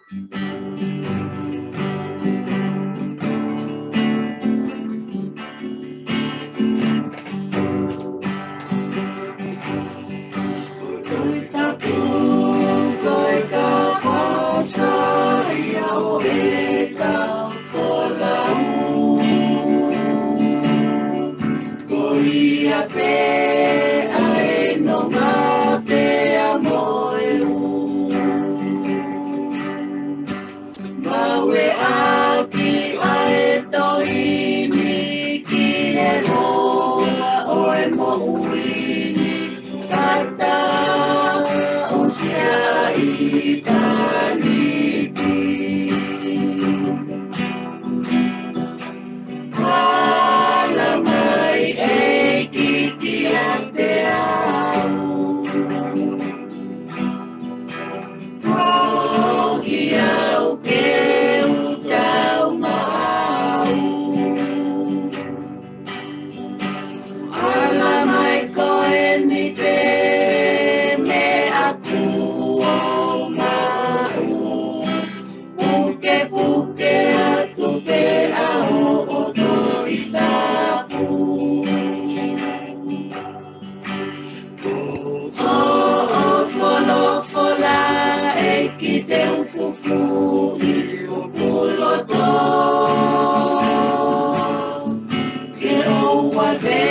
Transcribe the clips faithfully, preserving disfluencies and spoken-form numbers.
Ko e tapu, ko e kakai ia ʻo e kau folau. Ko ia pē ʻa e nonga pea mo e ʻū. Mau ʻeʻaki ʻa e tohi ni ki he hoa ʻo e moʻui ni, kae taʻosi ʻa ʻitāniti. Ala mai ʻEiki kiate au. Tohi au ke u tau maʻau. Ala mai ko eni pē meʻa kuo u maʻu. Pukepuke atu pē ʻa hoʻo Tohi Tapu. Ko hoʻo folofola ʻEiki te u fufū ʻi hoku loto. Ke ʻoua te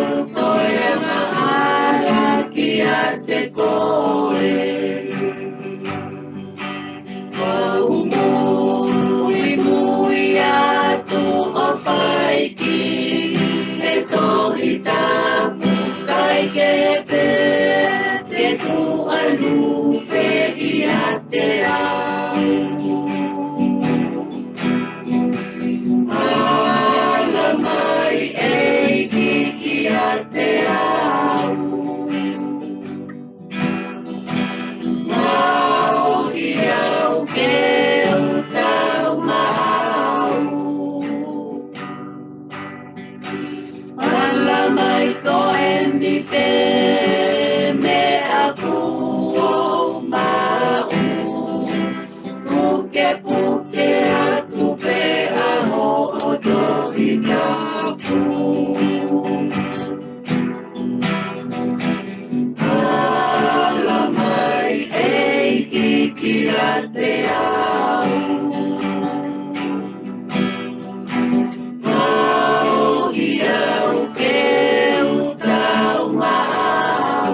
u toe angahala kiate koe. Kuo u muimui atu ʻo fai ki he Tohi Tapu, kae kehe pē ke tuʻu ʻalu pē ʻiate au. Ala mai ʻEiki kiate au. Maʻu au ke u tau maʻau. Ala mai ko eni pē meʻa kuo u maʻu. Pukepuke atu pē ʻa hoʻo Tohi Tapu. Ala mai ʻEiki kiate au. Maʻu au ke u tau maʻau.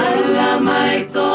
Ala mai ko